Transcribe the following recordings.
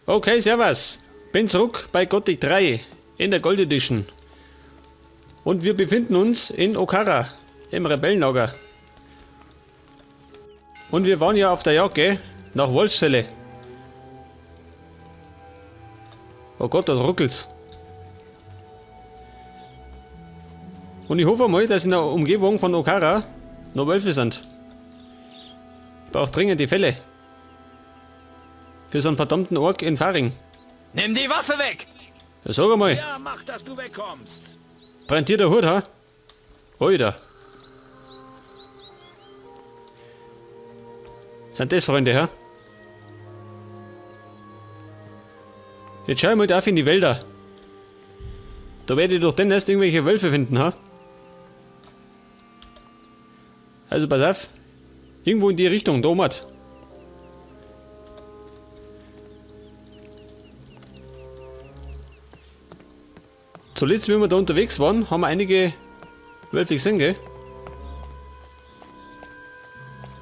Okay, servus. Bin zurück bei Gothic 3 in der Gold Edition. Und wir befinden uns in Okara, im Rebellenlager. Und wir waren ja auf der Jagd, gell? Nach Wolfsfelle. Oh Gott, da ruckelt's. Und ich hoffe mal, dass in der Umgebung von Okara noch Wölfe sind. Ich brauche dringend die Felle. Für so einen verdammten Ork in Faring. Nimm die Waffe weg! Ja, sag einmal. Ja, mach, dass du wegkommst. Brennt dir der Hut, ha? Alter. Sind das Freunde, ha? Jetzt schau ich mal auf in die Wälder. Da werde ich doch denn erst irgendwelche Wölfe finden, ha? Also pass auf. Irgendwo in die Richtung, da oben. Zuletzt, wie wir da unterwegs waren, haben wir einige Wölfe gesehen, gell?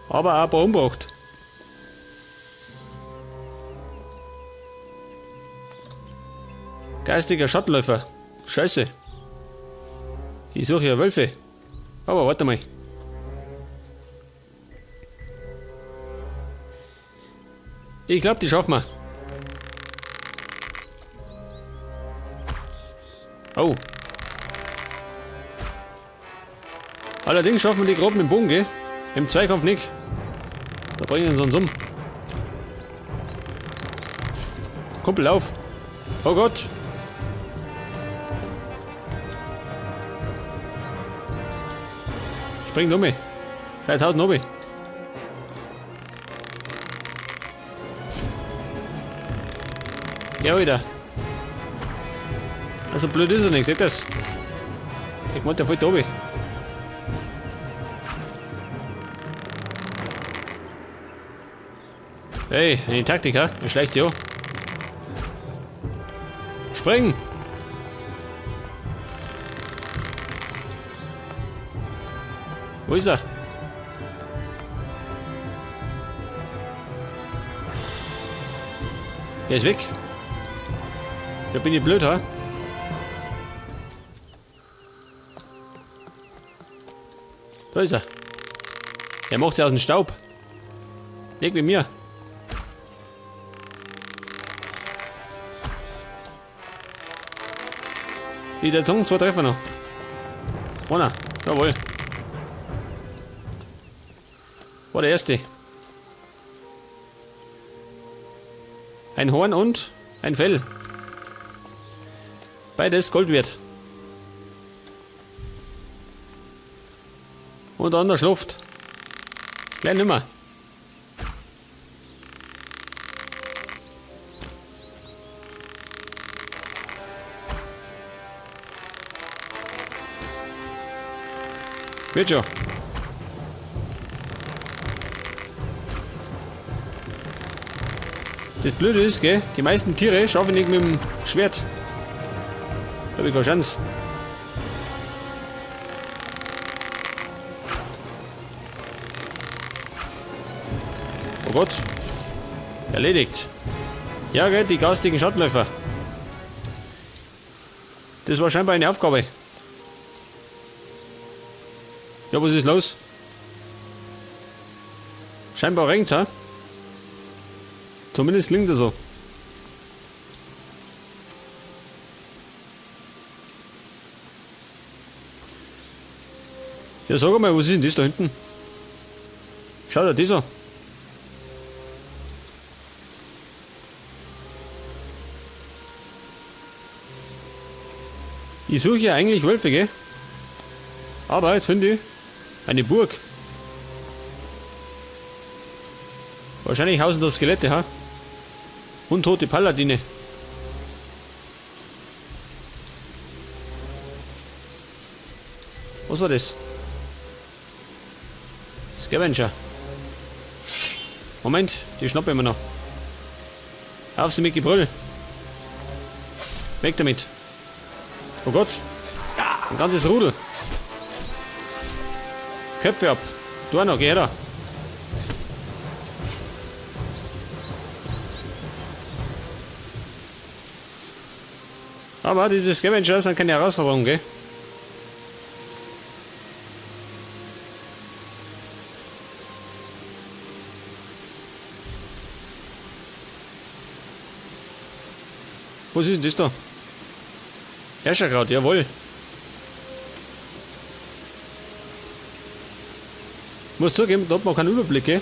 Aber auch ein paar umgebracht. Geistiger Schattenläufer. Scheiße. Ich suche ja Wölfe. Aber warte mal. Ich glaube, die schaffen wir. Oh. Allerdings schaffen wir die gerade mit dem Bogen, gell? Im Zweikampf nicht. Da bringen sie uns um. Kumpel, lauf. Oh Gott. Springt um mich. 3000 um mich. Ja, wieder. Also blöd ist er nicht, seht das? Ich wollte ja voll da oben. Hey, eine Taktik, ha? Er schleicht sich an. Springen! Wo ist er? Er ist weg. Ja, bin ich blöd, ha? Da ist er. Er macht sich aus dem Staub. Leg mit mir. Die der Zunge, zwei Treffer noch. Einer, jawohl. War der erste. Ein Horn und ein Fell. Beides Gold wert. Und an der Schlucht. Gleich nimmer. Wird schon. Das Blöde ist, gell, die meisten Tiere schaffe ich nicht mit dem Schwert. Da hab ich keine Chance. Oh Gott. Erledigt. Ja, gell, die garstigen Schattenläufer. Das war scheinbar eine Aufgabe. Ja, was ist los? Scheinbar regnet's, ha? Zumindest klingt es so. Ja, sag mal, was ist denn das da hinten? Schau dir das an. Ich suche ja eigentlich Wölfe, gell? Aber jetzt finde ich eine Burg. Wahrscheinlich hausen da Skelette, ha? Und tote Paladine. Was war das? Scavenger. Moment, die schnappe ich mir noch. Auf sie mit Gebrüll. Weg damit. Oh Gott. Ein ganzes Rudel. Köpfe ab. Du auch noch, geh her da. Aber diese Scavenger sind keine Herausforderung, gell? Was ist denn das da? Herrscherkraut, jawohl. Muss zugeben, da hat man keinen Überblick, gell?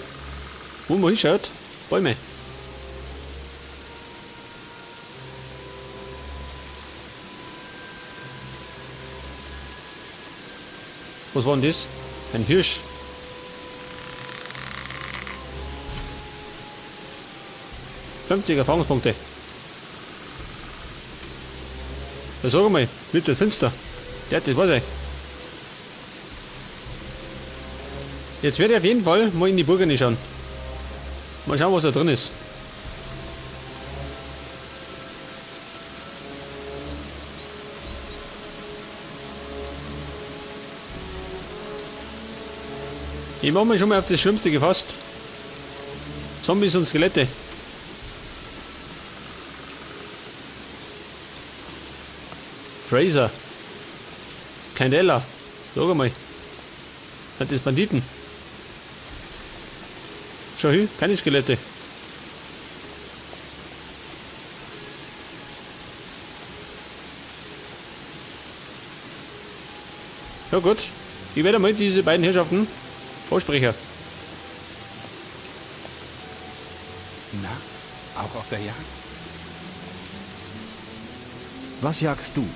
Wo man hinschaut. Bäume. Was war denn das? Ein Hirsch. 50 Erfahrungspunkte. Ja, sag mal, wird das finster. Ja, das weiß ich. Jetzt werde ich auf jeden Fall mal in die Burg schauen. Mal schauen, was da drin ist. Ich mache mich schon mal auf das Schlimmste gefasst. Zombies und Skelette. Fraser. Candela. Sag mal. Sind das Banditen? Schau hin, keine Skelette. Ja gut, ich werde mal diese beiden Herrschaften ansprechen. Na, auch auf der Jagd? Was jagst du?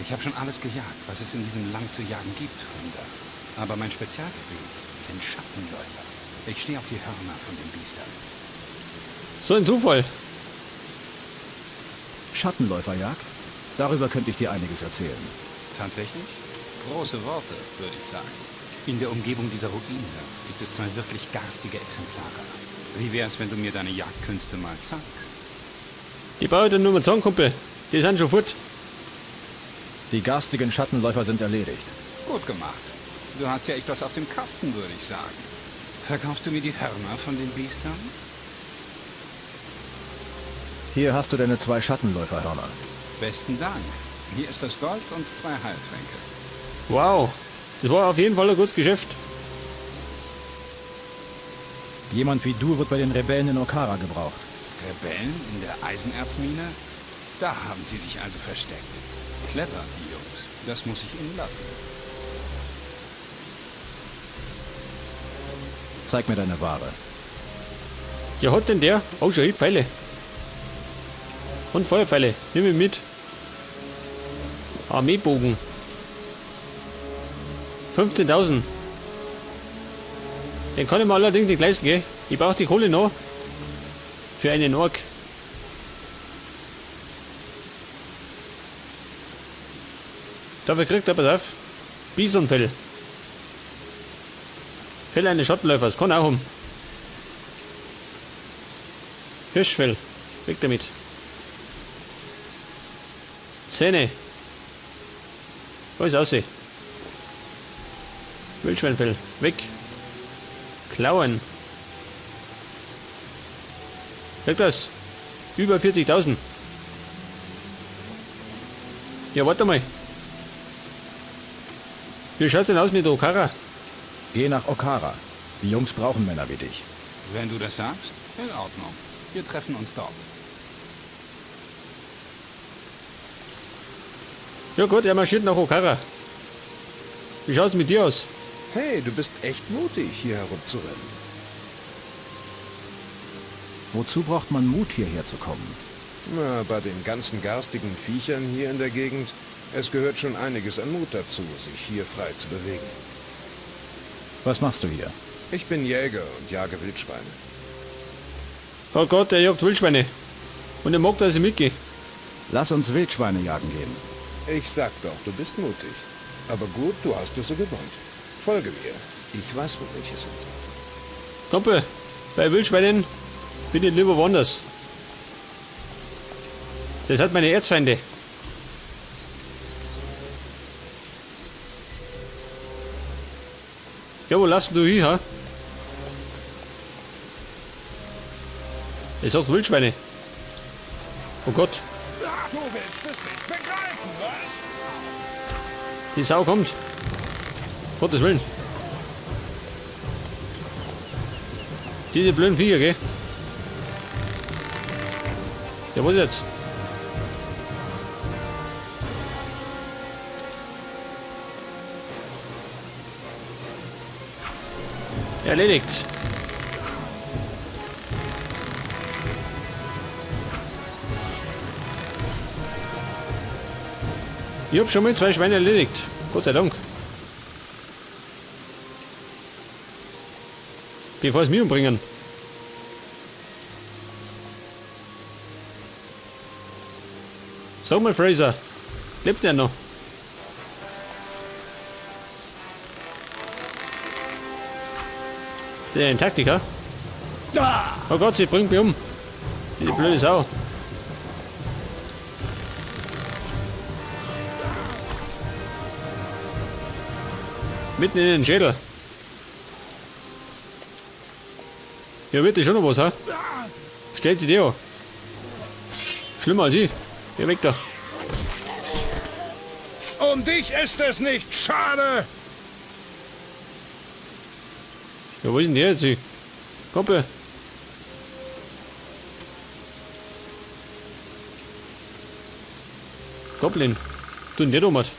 Ich habe schon alles gejagt, was es in diesem Land zu jagen gibt, Fremder. Aber mein Spezialgebiet sind Schattenläufer. Ich stehe auf die Hörner von den Biestern. So ein Zufall. Schattenläuferjagd? Darüber könnte ich dir einiges erzählen. Tatsächlich? Große Worte, würde ich sagen. In der Umgebung dieser Ruine gibt es zwei wirklich garstige Exemplare. Wie wär's, wenn du mir deine Jagdkünste mal zeigst? Die brauche ich dir nur mal sagen, Kumpel. Die sind schon fort. Die garstigen Schattenläufer sind erledigt. Gut gemacht. Du hast ja echt was auf dem Kasten, würde ich sagen. Verkaufst du mir die Hörner von den Biestern? Hier hast du deine zwei Schattenläuferhörner. Besten Dank. Hier ist das Gold und zwei Heiltränke. Wow, das war auf jeden Fall ein gutes Geschäft. Jemand wie du wird bei den Rebellen in Okara gebraucht. Rebellen in der Eisenerzmine? Da haben sie sich also versteckt. Clever, die Jungs. Das muss ich ihnen lassen. Zeig mir deine Ware. Ja, hat denn der? Oh, schon, Pfeile. Und Feuerpfeile. Nimm ihn mit. Armeebogen. 15.000. Den kann ich mir allerdings nicht leisten, gell? Ich brauche die Kohle noch. Für einen Ork. Dafür kriegt er, pass auf, Bisonfell. Fell eines Schattenläufers, kann auch um. Hirschfell, weg damit. Zähne. Alles aussehen. Wildschweinfell, weg. Klauen. Weg das. Über 40.000. Ja, warte mal. Wie schaut's denn aus mit Okara? Geh nach Okara. Die Jungs brauchen Männer wie dich. Wenn du das sagst, in Ordnung. Wir treffen uns dort. Ja gut, er marschiert nach Okara. Wie schaut's mit dir aus? Hey, du bist echt mutig, hier herumzurennen. Wozu braucht man Mut, hierher zu kommen? Na, bei den ganzen garstigen Viechern hier in der Gegend, es gehört schon einiges an Mut dazu, sich hier frei zu bewegen. Was machst du hier? Ich bin Jäger und jage Wildschweine. Oh Gott, er jagt Wildschweine. Und er mag, dass ich mitgehe. Lass uns Wildschweine jagen gehen. Ich sag doch, du bist mutig. Aber gut, du hast es so gewollt. Folge mir. Ich weiß, wo welche sind. Kumpel, bei Wildschweinen bin ich lieber woanders. Das hat meine Erzfeinde. Ja, wo laufst du hin, ha? Er sagt Wildschweine. Oh Gott. Du willst es nicht begreifen, was? Die Sau kommt. Gottes Willen. Diese blöden Viecher, gell? Ja, was jetzt? Erledigt. Ich hab schon mal 2 Schweine erledigt. Gott sei Dank. Bevor es mich umbringen. Sag mal, Fraser, lebt der noch? Der ein Taktiker? Oh Gott, sie bringt mich um. Diese blöde Sau. Mitten in den Schädel. Ja, wird das schon noch was, ha? Stellt sie dir an. Schlimmer als ich. Geh weg da. Um dich ist es nicht schade. Ja, wo ist denn der jetzt? Kumpel. Goblin. Du denn der Domat?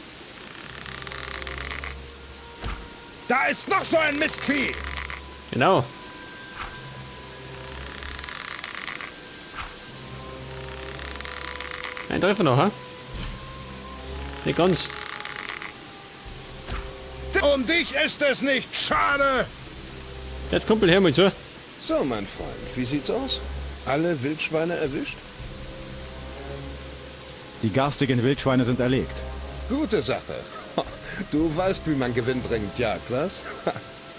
Da ist noch so ein Mistvieh. Genau. Ein Treffer noch, ha? Nicht ganz. Um dich ist es nicht schade. Jetzt Kumpel, hör mal zu. So, mein Freund, wie sieht's aus? Alle Wildschweine erwischt? Die garstigen Wildschweine sind erlegt. Gute Sache. Du weißt, wie man gewinnbringend jagt, was?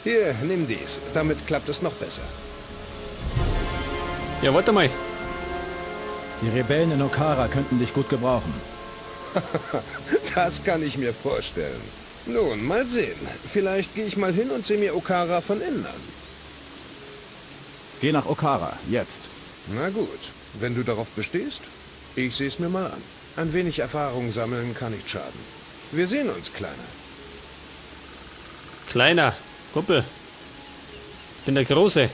Hier, nimm dies. Damit klappt es noch besser. Ja, warte mal. Die Rebellen in Okara könnten dich gut gebrauchen. Das kann ich mir vorstellen. Nun, mal sehen. Vielleicht gehe ich mal hin und sehe mir Okara von innen an. Geh nach Okara, jetzt. Na gut, wenn du darauf bestehst, ich seh's mir mal an. Ein wenig Erfahrung sammeln kann nicht schaden. Wir sehen uns, Kleiner. Kleiner, Kumpel. Ich bin der Große.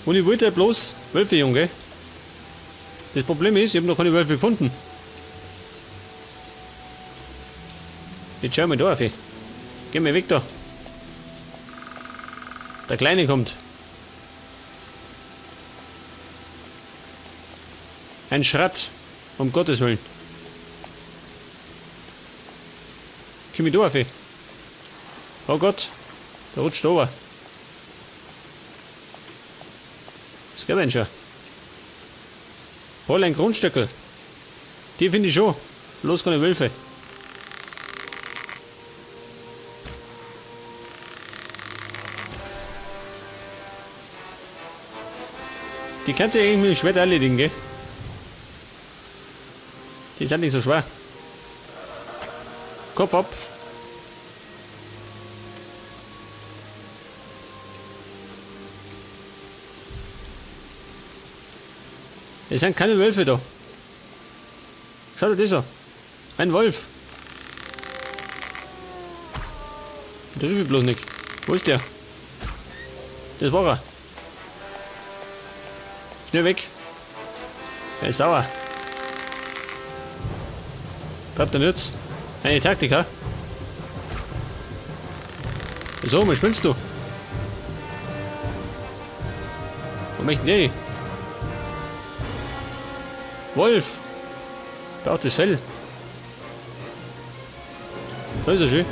Und ich wollte bloß Wölfe, Junge. Das Problem ist, ich hab noch keine Wölfe gefunden. Jetzt schau mal da auf. Geh mir weg da. Der Kleine kommt. Ein Schratt. Um Gottes Willen. Komm ich da auf? Oh Gott. Da rutscht runter. Scavenger. Fräulein Grundstöckel. Die finde ich schon. Bloß keine Wölfe. Die könnt ihr irgendwie schwer erledigen, gell? Die sind nicht so schwer. Kopf ab. Es sind keine Wölfe da. Schau dir das an. Ein Wolf. Der trifft bloß nicht. Wo ist der? Das war er. Schnell weg. Er ist sauer. Treibt er jetzt? Eine Taktik, ha? So, was spielst du? Wo möchten die? Wolf! Braucht das Fell. Da ist er schön.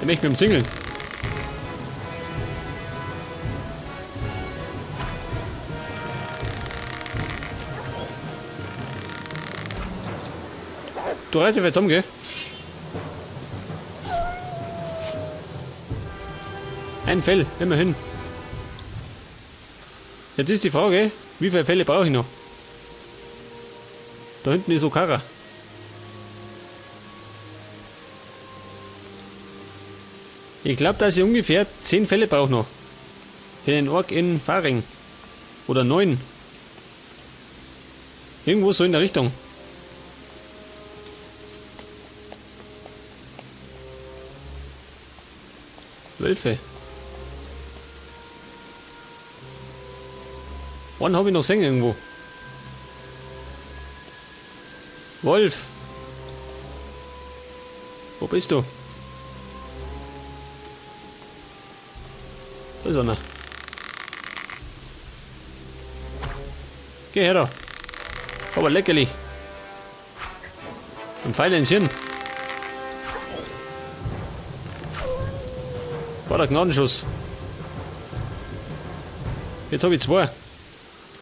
Der möchte mich umzingeln. Du reißt dich zusammen, gell? Ein Fell, immerhin. Jetzt ist die Frage, wie viele Fälle brauche ich noch? Da hinten ist Okara. Ich glaub, dass ich ungefähr 10 Fälle brauche noch. Für den Ork in Faring. Oder 9. Irgendwo so in der Richtung. Wölfe. Einen habe ich noch gesehen irgendwo. Wolf. Wo bist du? Da ist einer. Geh her da. Aber leckerli. Ein Pfeil ins Hirn. War der Gnadenschuss. Jetzt habe ich zwei.